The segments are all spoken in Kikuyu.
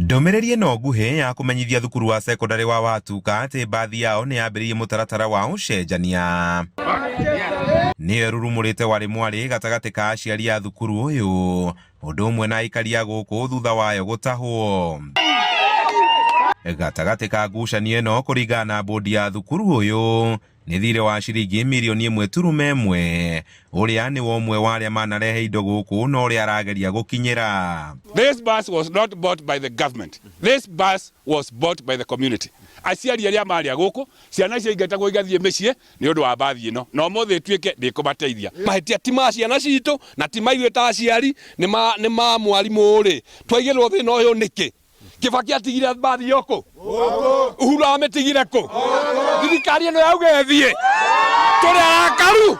Ndũmĩrĩri ĩno nguhĩ ya kũmenyithia thukuru wa cekondarĩ wa Watuka atĩ mbathi yao nĩ yambĩrĩirie mũtaratara wa ũcenjania nĩyo ĩrurumũrĩte warĩ mwarĩ gatagatĩ ka aciari a thukuru ũyũ ũndũ ũmwe na aikari a gũkũ thutha wayo gũtahwo. Gatagatĩ ka ngucanio ĩno kũringana na mbũndi ya thukuru ũyũ nĩ thirĩ wa ciringi mirioni 1.1 ũrĩa nĩ wa ũmwe wa arĩa manarehe indo gũkũ na ũrĩa arageria gũkinyĩra. This bus was not bought by the government. This bus was bought by the community. Aciari arĩa marĩ a gũkũ, ciana ciaingatagwo igathiĩ mĩciĩ nĩ ũndũ wa mbathi ĩno, na ũmũthĩ ĩtuĩke ndĩkũmateithia. Mahĩtia ti ma ciana citũ na ti ma ithuĩ ta aciari, nĩ ma mwarimũ rĩ, twaigĩrwo thĩna ũyũ nĩkĩ? Kibaki atigire mbathi ĩyo kũ? Uhuru amĩtigire kũ? Thirikari ĩno yauga ĩthiĩ, tũrĩ arakaru.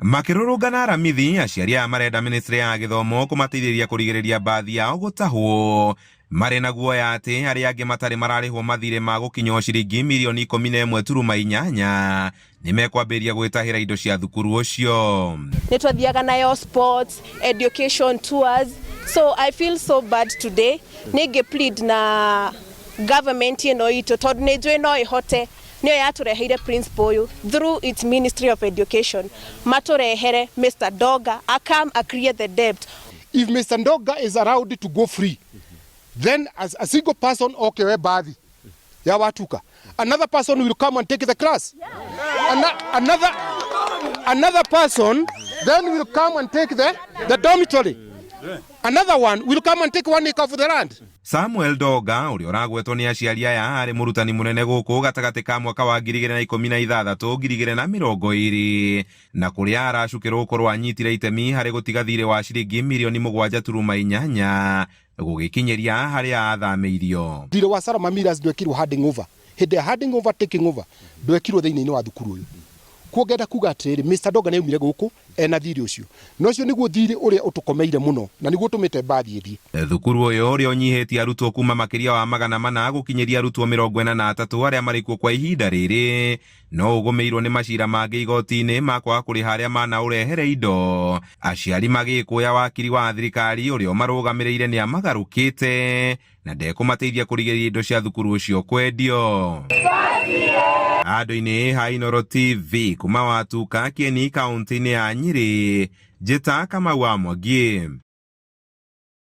Makĩrũrũngana Aramithi, aciari aya marenda ministry ya gĩthomo kũmateithĩrĩria kũrigĩrĩria mbathi yao gũtahwo marĩ na guoya atĩ arĩa angĩ matarĩ mararĩhwo mathirĩ ma gũkinya ciringi mirioni 11.8 nĩ mekwambĩrĩria gwĩtahĩra indo cia thukuru ũcio. Nĩ twathiaga nayo sports, education tours, so I feel so bad today. Nĩ plead na government ĩno itũ tondũ nĩ njũĩ no ĩhote, nĩyo yatũreheire principal ũyũ through its Ministry of Education, matũrehere Mr Doga akam a clear the debt. If Mr. Ndoga is allowed to go free, then as a single person okay we bathi ya Watuka, another person will come and take the class. Another person then will come and take the dormitory. Another one will come and take 1 acre of the land. Samuel Doga ũrĩa ũragwetwo nĩ aciari aya arĩ mũrutani mũnene gũkũ gatagatĩ ka mwaka wa 2016 2020 na kũrĩa aracukĩrwo gũkorwo anyitire itemi harĩ gũtiga thirĩ wa ciringi mirioni 7.8 gũgĩkinyĩria harĩa athamĩirio. Thirĩ wa Salama Millers ndwekirwo handing over. Hĩndĩ ya handing over, taking over, ndwekirwo thĩinĩ wa thukuru ũyũ. Kuo ngenda kuga atĩrĩrĩ, Mr. Doga nĩ aumire gũkũ ena thirĩ ũcio, na ũcio nĩguo thirĩ ũrĩa ũtũkomeire mũno na nĩguo ũtũmĩte mbathi ĩthiĩ. Thukuru ũyũ ũrĩa ũnyihĩtie arutwo kuma makĩria wa 400 gũkinyĩria arutwo 43 arĩa marĩ kuo kwa ihinda rĩrĩ no ũgũmĩirwo nĩ macira mangĩ igoti-inĩ ma kwaga kũrĩha arĩa manaũrehere indo, aciari magĩkũya wakiri wa thirikari ũrĩa ũmarũgamĩrĩire nĩ amagarũkĩte na ndekũmateithia kũrigĩrĩria indo cia thukuru ũcio kwendio. Andũ-inĩ ha Inooro TV kuma Watuka, Kieni, kaunti-inĩ ya Nyĩrĩ, njĩta Kamau wa Mwangi.